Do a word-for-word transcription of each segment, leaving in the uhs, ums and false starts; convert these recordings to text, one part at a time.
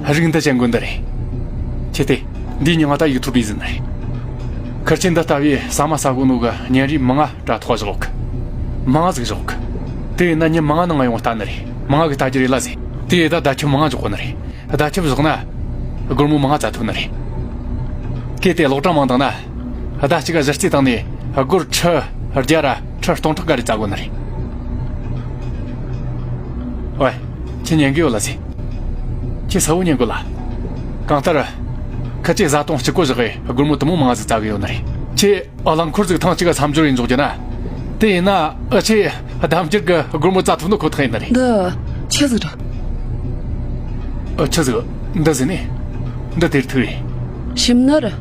རིགས་འདི་ཅན་དགོས་འདི་རེད། ཁྱེད་དེ། འདིའི་མྱིང་ང་ད་ཡིག་ཐོག་པའི་ཟིན་རེད། ཁུར་ཆེན་འདི་ལྟ་བུའི་ཟ་མ་ཟ་གོ་ནོ་གི་བརྙན་རིས་མང་ང་དྲ་ཐོག་བཞག་གི། མང་ང་ཟིག་བཞག་གི། དེ་ཡིན་ན་མྱི་མང་ང་ནང་ང་ཡོང་ལྟ་ནི་རེད། མང་ང་གི་ལྟ་རྒྱུ་རེད་ལ་ཟེ། དེ་ཡི་ད་བརྡ་ཁྱབ་མང་ང་འཇོག་གོ་ནི་རེད། བརྡ་ཁྱབ་བཞག་ན། སྒོར་མོ་མང་ང་བཙལ་ཐུབ་ནི་རེད། གལ་ཏེ་ལོག་གྲངས་མང་བཏང་ན། ཟླ་གཅིག་ག་གཞི་རྩའི་སྟེང་ནས་སྒོར་ཁྲི་བརྒྱ་ར་ཁྲི་སྟོང་ཕྲག་འགའ་རེ་བཙལ་དགོས་ནི་རེད། ཝེ། ཁྱེད་ཉན་གི་ཡོད་ལ་ཟེ། ཁྱེད་གསལ་བོ་ཉན་དགོས་ལ། གང་ལྟར། ཁི་ཆོས་བཟའ་བཏུང་གཅིག་པོ་བཞག་གི་སྒོར་མོ་དུ་མོ་མང་ང་ཟིག་བཙལ་གི་ཡོད་ནི་རེད། ཁྱེད་རླངས་འཁོར་ཟིག་ཐེངས་གཅིག་ག་མཚམས་སྦྱོར་ཡེ་འཇོག་རྒྱུ་ན། དེ་ཡིན་ན་ཨ་ཆེ་གདམ་རྒྱུད་གི་སྒོར་མོ་བཙལ་ཐུབ་ནོ་ཁོ་ཐག་ཡིན་ནི་རེད། འདི་ཆི་ཟིག་རེད། ཨ་ཆི་ཟིག་འདི་ཟིན་ནི། འདི་དེར་ཐུག་རེད། ཞིམ་ནི་རེད།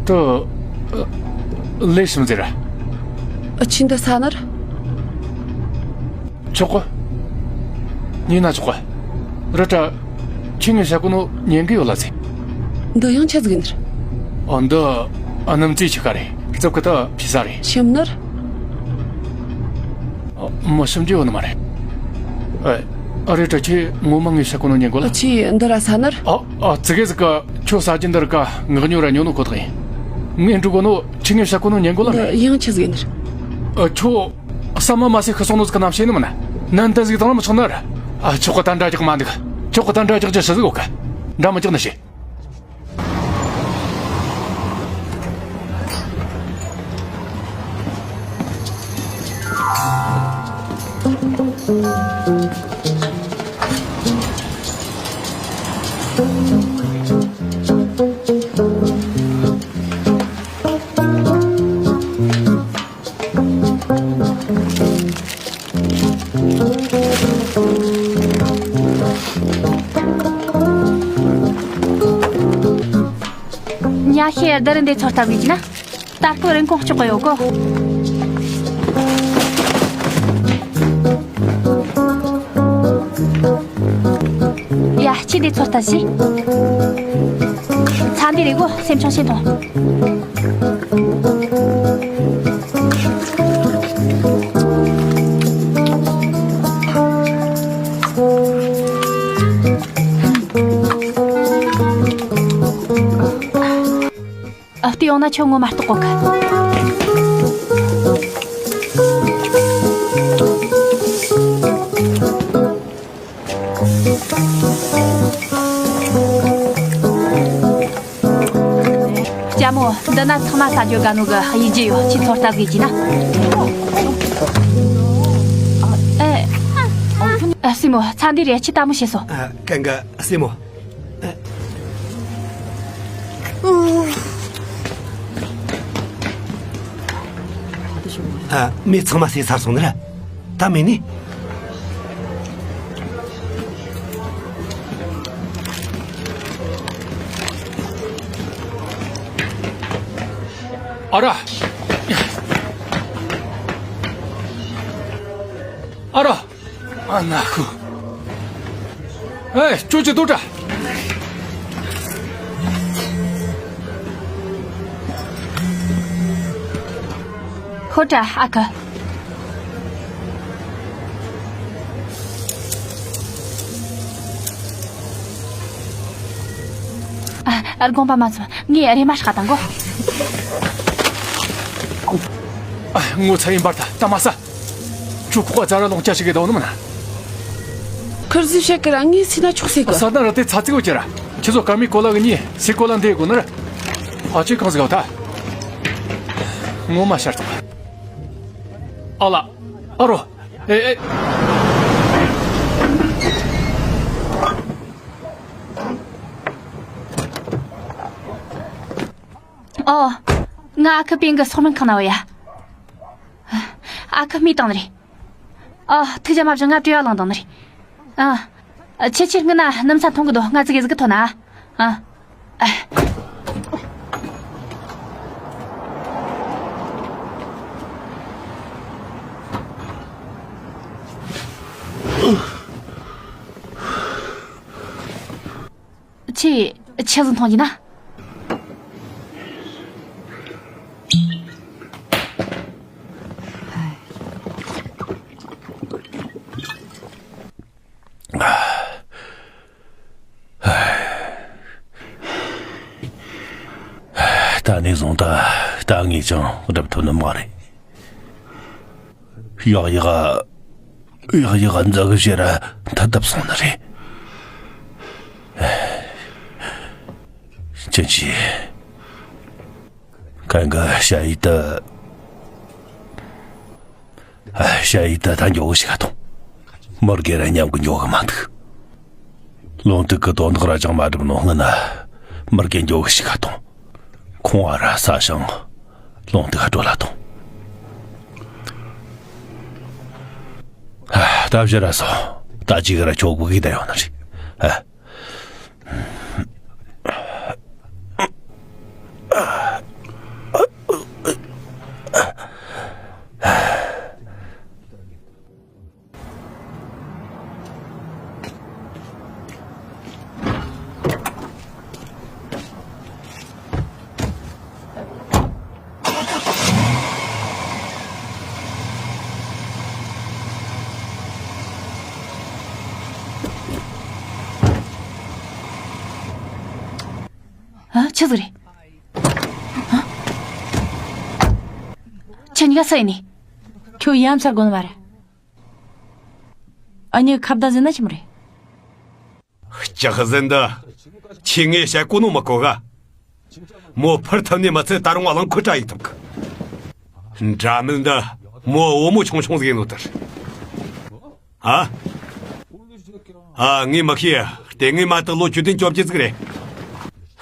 དུ། ལས་ཞིམ་ཟེར། ཨ་ཆི་འདི་ས་ནི་རེད། ཆོག་གི། ཉོས་ན་ཆོག་གི། རེད་དྲ། ཁྱེད་ངས་བཤད་གོ་ནོ་ཉན་གི་ཡོད་ལ་ཟེ། འདི་ཡང་ཆི་ཟིག་ཡིན་ནི་རེད། ཨ་འདི། ཨ་སྣུམ་རྩེ་ཆི་ཁ་རེད། རྩིབ་ཀི་ད་ཕི་ས་རེད། ཞིམ་ནི་རེད། ཨ་མོ་ཞིམ་རྒྱུ་ཡོད་ནི་མ་རེད། ཨ། ཨ་རེད་དྲ་ཁྱེད་ངོ་མ་ངས་བཤད་གོ་ནོ་ཉན་གོ་ལ། ཨ་ཆི་འདི་ར་ས་ནི་རེད། ཨ། ཨ་ཙི་གེ་ཟིག་ག་ཁྱོད་ཟ་རྒྱུ་འདི་ར་ག་ངག་ཉོ་ར་ཉོ་ནོ་ཁོ་ཐག་ཡིན། ངས་འགྲོ་གོ་ནོ་ཁྱེད་ངས་བཤད་གོ་ནོ་ཉན་གོ་ལ་མེད། འདི་ཡང་ཆི་ཟིག་ཡིན་ནི་རེད། ཨ་ཁྱོད། ཟ་མ་མ་ཟོས་ཤི་སོང་ནོ་ཟིག་གི་རྣམ་ཤེས་ནི་མིན་ན། ནན་ཏན་ཟིག་དང་མི་ཆོག་ནི་ར། ཨ་ཆོག་གི། ད་འདྲ་རྒྱག་མ་འདུག་ཆོག་གི། ད་འདྲ་རྒྱག་རྒྱུ་ཞི་ཟིག་ཡོད་གི། འདྲ་མི་རྒྱག་ནི་ཞེ། ཉ་ཤེས་བདུད་རི་འདི་ཚོ་ལྟ་བུའི་ན། ད་སྐབས་རིན་གོང་གཅོག་གི་ཡོད་གོ། ཡ། ཁྱེད་འདི་ཚོ་ལྟ་ཞིག་ཚ་འདི་རེད་གོ། སེམས་ཆུང་བྱེད་དང་། ཨ། བལྟས་ཡོང་ན་ཁྱོད་ངོ་མ་རྟོགས་གོ་གི། ལྕམ་མོ། འདི་ན་ཚང་མ་ཟ་རྒྱུ་དགའ་ནོ་གི་དབྱེ་འབྱེད་ཡོད། ཁྱེད་ཚོ་ལྟ་དགོས་ཀྱི་ན། ཨེ། ཨ། སྲས་མོ། ཚ་འདི་རེད། ཁྱེད་ལྟད་མོ་བྱེད་སོང་། ཨ། གན་གི་སྲས་མོ། ཨ། མི་ཚང་མ་ཟོས་ཚར་སོང་ནི་ར། ད་མེད་ནི། ཨ་ར། ཨ་ར། ཨ་ན་ཧུ། ཨེ། ཁྱོད་ཀྱི་དུ་དྲ། ཧོ་དྲ་ཨ་ཁུ། ཨ། དགོངས་པ་མ་ཚོམ། ངས་རེམ་མ་ཧྲག་བཏང་གོ། ཨ། ངོ་ཚ་ཡིན་པར་ཐལ། ད་མ་ཟ། ཁྱོད་ཁོག་ག་ཙ་ར་ལོང་ཅ་ཞིག་གི་དོ་ནི་མིན་ན། ཁུར་ཟིག་བཤད་གི་ར། ངས་སྲིད་ན་ཆོག་ཟེར་གི། ས་ན་ར་དེ་ཚ་ཚིག་གོ་ཁྱེར་ར། ཁྱེད་ཚོ་ཀ་མི་གོ་ལ་གི་ཉི་སི་གོ་ལ་འདེ་གོ་ནི་ར། ཨ་ཅེ་གང་ཟིག་ག་ད། ངོ་མ་ཤར་ཐོག་ཨ་ལ། ཨ་རོ། ཨེ་ཨེ། ཨོ། ང་ཨ་ཁུ་པིན་གི་སོག་མིན་ཁང་ན་བ་ཡ། ཨ་ཁུ་རྨས་བཏང་ནི་རེད། ཨ། ཐུགས་རྒྱལ་མ་བཞེངས། ང་བྲེལ་བ་ལངས་བཏང་ནི་རེད། ཨ། ཁྱེད་ཁྱེད་སྔོན་ན་སྣུམ་ས་འཐུང་གི་འདུག་ང་ཙི་གེ་ཟིག་གི་ཐོན་ན། ཨ། ཨ། ཁྱེད་ཆི་ཟིག་འཐུང་གི་ན། ནས་བཟུང་ད་ལྟ་ངས་ཀྱང་སྒྲུབ་ཐུབ་ནི་མ་རེད། ཡག་ཡག་ཡག་ཡག་འཛུགས་བྱེད་ར་མཐུ་ཐུབ་སོང་ནི་རེད། ཅིན་ཅི། གན་གི་ཞ་ཡི་ཏི། ཞ་ཡི་ཏི་ད་འགྱོ་གི་ཞིག་ག་ཐོང་། མི་རྒན་ར་མཉམ་གི་འགྱོ་གི་མ་འདུག། ལུང་སྟེགས་གི་དོན་དག་ར་ཅང་མ་སྒྲུབ་ནོ་སྔོན་ན་མི་རྒན་འགྱོ་གི་ཞིག་ག་ཐོང་། ཁོང་བ་ར་ས་ཞིང་ལུང་སྟེགས་ག་འགྲོ་ལ་ཐོང་། ད་བཞི་ར་སོ། ད་ཅིག་ར་ཁྱོ་གུ་གི་ད་ཡོང་ནི་རེད། ཨ། ཆི་ཟིག་རེད། ཨ། ཁྱེད་གཉིས་ཀ་སུ་ཡིན་ནི། ཁྱོད་ཡ་མཚར་དགོས་ནི་མ་རེད། ཨ་ནི་ཁ་བརྡ་ཟིན་ན་ཆི་མོ་རེད། ལྕགས་ཟིན་འདི། ཁྱེད་ངས་བཤད་གོ་ནོ་མི་གོ་ག། མོ་འཕུར་ཐུབ་ནི་མི་ཚད་ད་རུང་རླངས་འཁོར་བྲ་ཡིག་ཐུབ་གི། འདྲ་མིན་འདི། མོ་བུ་མོ་ཆུང་ཆུང་ཟིག་ཡིན་ནོ་དེར། ཨ། ཨ། ངས་མི་ཤེས། ལྟས་ངན་མ་དག་ལོ་བཅུ་བདུན་བཅོ་བརྒྱད་ཟིག་རེད།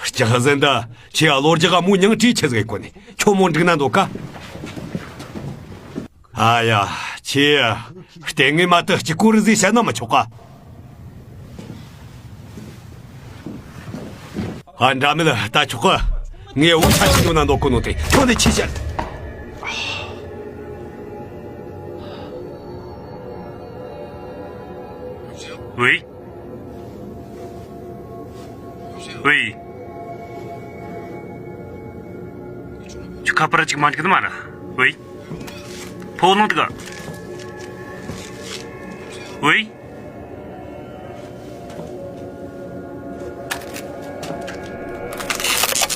ལྕགས་ཟིན་འདི། ཁྱེད་ལོ་རྒྱག་མོ་མྱིང་བྲིས་ཆི་ཟིག་གོ་ནི། ཁྱོད་མོ་འགྲིག་ན་འདོད་ག། ཨ་ཡ། ཁྱེད། ལྟས་ངན་མ་དག་གཅིག་གོ་རི་ཟིག་བཤད་ན་མི་ཆོག་ག། ཨ། འདྲ་མིན་ད་ཆོག་གི། ངས་འུ་ཆ་ཆི་ཡོད་ན་འདོད་གོ་ནོ་དེ་ཁྱོད་ནས་ཆི་བཤད། ཝེ། ཝེ། ཁྱོད་ཁ་པར་ཅིག་མ་འགྲིག་ནི་མ་རེད། ཝེ། ཕོ་ལོང་དུ་ག། ཝེ།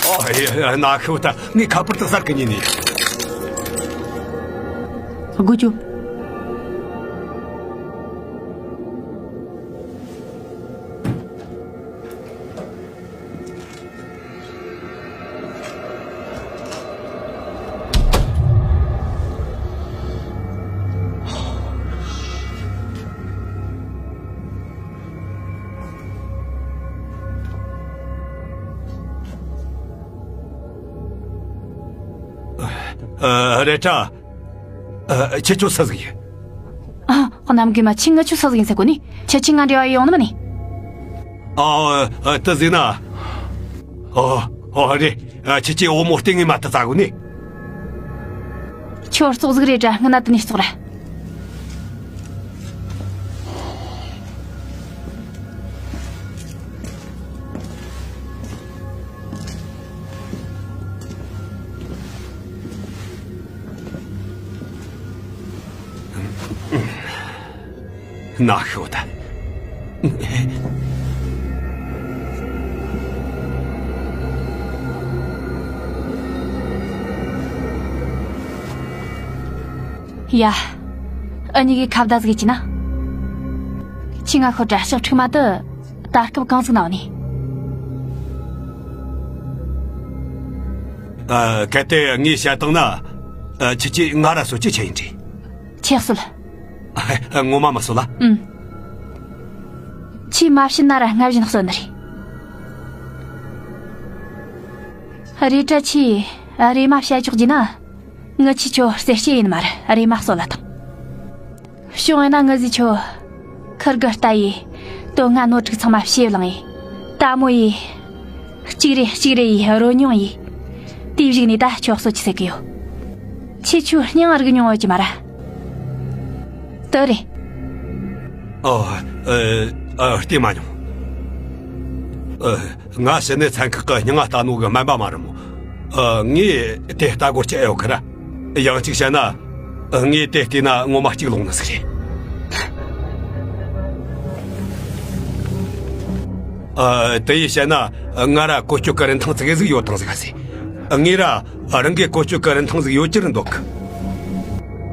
ཨོ་ཡ། ན་ཤི་བ་ད་ངས་ཁ་པར་དུ་གསར་གི་ཉིན་ནས། དགོས་ཆུ། ཨ། རེད་དྲ། ཨ། ཁྱེད་ཆོ་སུ་ཟིག་ཡིན། ཨ། གནམ་གི་མ་ཆིང་ང་ཆོ་སུ་ཟིག་ཡིན་ཟེར་གོ་ནི། ཁྱེད་ཆིང་ང་འབྲེལ་བ་ཡོང་ནི་མ་ནི། ཨ། ཨ། དེ་ཟིག་ན། ཨ། ཨ། རེད། ཨ། ཁྱེད་ཆོའི་བུ་མོ་ལྟས་ངན་མ་དག་ཙ་གོ་ནི། ཁྱོད་ཙོག་ཟིག་རེད་དྲ། སྔ་ན་དེ་ནས་ཙོག་ར། ན་ཤོ་ད། ཡ། འུ་གཉིས་ཀྱིས་ཁ་བརྡ་ཟིག་བྱས་ན། ཁྱི་ང་ཤོད་དྲ་ལྕགས་ཁྲིག་མ་དུ། ད་སྐབས་གང་ཟིག་ན་ནི། ཨ། གལ་ཏེ་ངས་བཤད་བཏང་ན། ཨ། ཁྱེད་ཀྱིས་ང་ར་གསོད་ཀྱི་ཆི་ཡིན་དྲིས། ཆི་གསོད། ཨ། ངོ་མ་མི་གསོད་ལ། ཨུམ། ཁྱིས་མ་བྱིན་ན་ར་སྔ་བཞིན་གསོད་ནི་རེད། རེད་དྲ་ཁྱིས་རེམ་མ་བཤད་ཆོག་རྒྱུ་ན། ངི་ཆི་ཆོ་རྩེ་སྐྱེས་ཡིན་མ་ར་རེམ་མ་གསོད་ལ་ཐང་། བྱུང་ཡིན་ན་ངི་ཟི་ཆོ། ཁིར་གི་ལྟ་ཡི། དོན་ལྔ་ནོར་དྲུག་ཚང་མ་ཕྱེ་བླངས་ཡི། ལྟད་མོ་ཡི། གཅིག་རེ་གཅིག་རེ་ཡི་རོ་མྱོང་ཡི། དེའི་གཞུག་ནས་ད་ཁྱོ་གསོད་ཀྱི་ཟེར་གི་ཡོད། ཁྱེད་ཆོའི་སྙིང་རུས་མྱོང་ཡོད་ཀྱི་མ་ར། དེ་རེད། ཨོ། ཨ། ཨ། བལྟས་མ་མྱོང་། ཨ། ང་ཕྱི་ནས་ཚན་ཁག་གི་སྙིང་ང་ལྟ་ནོ་གི་སྨན་པ་མ་རེད་མོ། ཨ། ངས་དེ་ལྟ་དགོས་ཀྱི་ཨེ་ཡོད་ཁི་ར། ཡང་གཅིག་བཤད་ན། ངས་དེ་བལྟས་ན་ངོ་མ་གཅིག་ལོང་ནི་ཟིག་རེད། ཨ། དེ་ཡིས་བཤད་ན་ང་ར་བཀོལ་སྤྱོད་གི་རིན་ཐང་ཙི་གེ་ཟིག་ཡོད་དང་ཟིག་ག་ཟེ། ངས་ར་རང་གི་བཀོལ་སྤྱོད་ཀྱི་རིན་ཐང་ཟིག་ཡོད་རྒྱུ་རེད་འདོད་གི།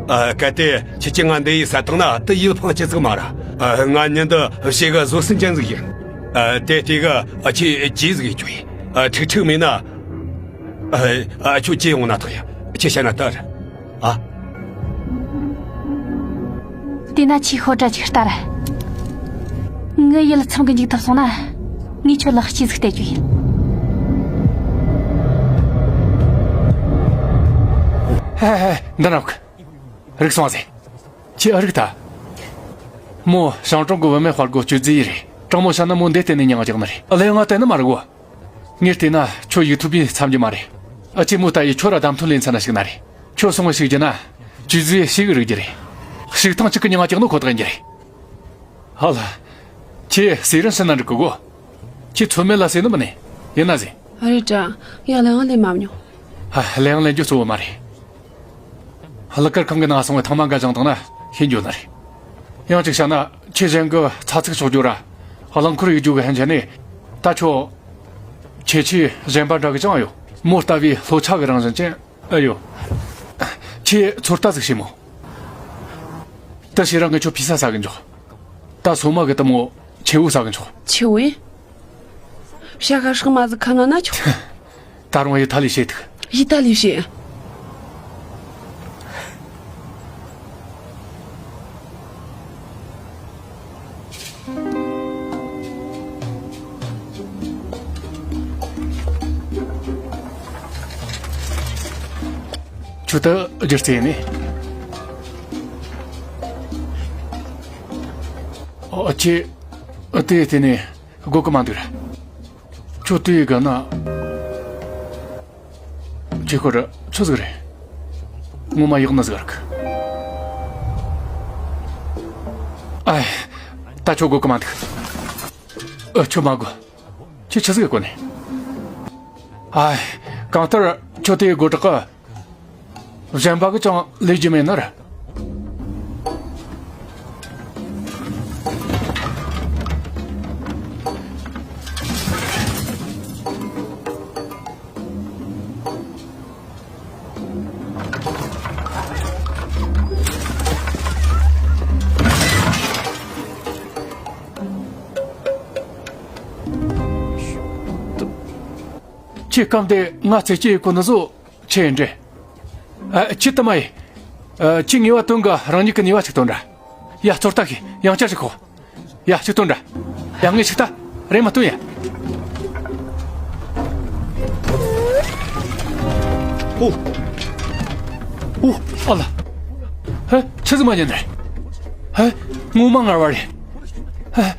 ཨ། གལ་ཏེ་ཁྱེད་ཀྱིས་ང་འདི་ཡི་ས་ཐག་ན་དེ་ཡིད་ཕངས་ཅི་ཟིག་མ་ར། ཨ། ང་མྱི་འདི་ཞེ་གི་བཟོད་སྲན་ཅན་ཟིག་ཡིན། ཨ། དེ་དེ་གི་ཨ་ཁྱེད་ཅི་ཟིག་ཡེད་རྒྱུ་ཡིན། ཨ། ཁྲིག་ཁྲིག་མེད་ན། ཨ། ཨ། ཁྱོད་ཅི་ཡོང་ན་ཐག་ཡ། ཁྱེད་བཤད་ན་ལྟར། ཨ། དེས་ན་ཁྱོས་ཤོད་སྒྲ་ཅིག་ལྟ་ར། ངའི་ཡིད་ཚིམ་གི་འཇུག་ཐུབ་སོང་ན། ངས་ཁྱོད་ལ་གཅིག་ཟིག་སྟེར་རྒྱུ་ཡིན། ཧེ་ཧེ། འདི་ནོ་གི། རིག་སོང་ཟེ། ཁྱོས་ཨེ་རིག་ད། མོ་ཞང་ཀྲོང་གི་བུད་མེད་དཔའ་རྒོད་ཅུས་ཙི་ཡི་རེད། དྲང་མོ་བཤད་ན་མོ་འདི་བལྟས་ནས་མྱིང་རྒྱག་ནི་རེད། གླུ་དབྱངས་བལྟས་ནི་མ་རེད་གོ། ངས་བལྟས་ན་ཁྱོད་ཡིག་ཐོག་པས་མཚམས་རྒྱུ་མ་རེད། ཨ། ཁྱོས་མོ་ལྟ་ཡི། ཁྱོད་ར་བདམས་ཐོན་ལེ་ཚན་ན་ཞུགས་ན་རེད། ཁྱོད་སོང་བ་ཞིག་རྒྱུ་ན། ཅུས་ཙི་ཡི་ཞེ་གི་རིག་རྒྱུ་རེད། ཞུགས་ཐེངས་གཅིག་གི་མྱིང་རྒྱག་ནོ་ཁོ་ཐག་ཡིན་རྒྱུ་རེད། ཧ་ལ། ཁྱོས་ཟས་རིན་བྱིན་ན་འགྲིག་གི་གོ། ཁྱོས་ཚོད་མེད་ལ་ཟས་ནི་མིན་ནི། ཡིན་ན་ཟེ། ཨ། རེད་དྲ། ཡ། གླུ་དབྱངས་ལེན་མ་མྱོང་། ཧ། གླུ་དབྱངས་ལེན་རྒྱུ་གཙོ་བོ་མ་རེད། གླུ་གར་ཁང་གི་ནང་སོང་བའི་ཐེངས་མ་འགའ་སྦྱངས་བཏང་ན་ཤེས་འགྱོ་ནི་རེད། ཡང་གཅིག་བཤད་ན་ཁྱོས་གཞན་གི་ཚ་ཚིག་གཅོག་རྒྱུ་ར། རླངས་འཁོར་གཡུག་རྒྱུ་གི་ཕན་ཆད་ནས། ད་ཁྱོད་ཁྱད་ཆོས་གཞན་པ་འདྲ་གི་ཅང་ཡོད། མོ་ལྟ་བུའི་ལྷོ་ཆ་གི་རང་བཞིན་ཅན་ཨེ་ཡོད། ཁྱོས་ཚོད་ལྟ་ཟིག་བྱོས་མོ། ད་ཁྱེད་རང་གིས་ཁྱོད་ཕི་ས་ཟ་གི་འཇོག། ད་སོ་མ་གིས་དེ་མོ་ཆེ་བོ་ཟ་གི་འཇོག། ཆེ་བོ་ཡིན། བྱ་དགའ་ཧྲག་མ་ཟིག་ཁ་ན་ན་ཆོག། ད་རུང་ཡི་ཐ་ལི་བྱེད་ཐུག། ཡི་ཐ་ལི་བྱེད། ཁྱོད་ད་རྒྱུ་རྩིས་ནི། ཨོ། ཁྱེད་དེ་དེ་ནས་དགོས་ཀི་མ་འདུག་ར། ཁྱོད་དེ་ག་ན། ཁྱེད་ཁོ་ར་ཆི་ཟིག་རེད། ངོ་མ་ཡག་ནི་ཟིག་རེད་གི། ཨ། ད་ཁྱོད་དགོས་ཀི་མ་འདུག། ཨ། ཁྱོད་མ་དགོས། ཁྱོད་ཆི་ཟིག་གོ་ནི། ཨ། གང་ལྟར་ཁྱོད་དེ་དགོས་དྲག་གི། གཞན་པ་གིས་ཅང་ལས་རྒྱུ་མེད་ནི་རེད། ཁྱེད་སྐབས་འདི་ང་རྩེད་སྐྱེས་ཡི་གོ་ནི་བཟོ་ཆེ་འདྲེ། ཨ། ཁྱེད་དུ་མ་ཡི། ཨ། ཁྱེད་ངེས་པ་དོན་གི་རང་ཉིད་ཀྱི་ནུས་པ་ཞིག་སྟོན་འདྲ། ཡ། ཚོད་ལྟ་གི་ཡང་བསྐྱར་ཞིག་ཤོག། ཡ། ཞིག་སྟོན་འདྲ། ཡ། ངས་ཞིག་ལྟ། རེམ་མ་སྟོན་ཡ། ཨོ། ཨོ། ཨ་ལ། ཧ། ཆི་ཟིག་མ་ཉན་རེད། ཧ། ངོ་མ་ངར་བ་རེད། ཧ།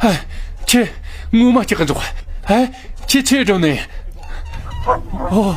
ཧ། ཁྱེད་ངོ་མ་སྐྲག་གི་འཇོག། ཧ། ཁྱེད་ཆི་སྒྲུབ་ནི། ཨོ།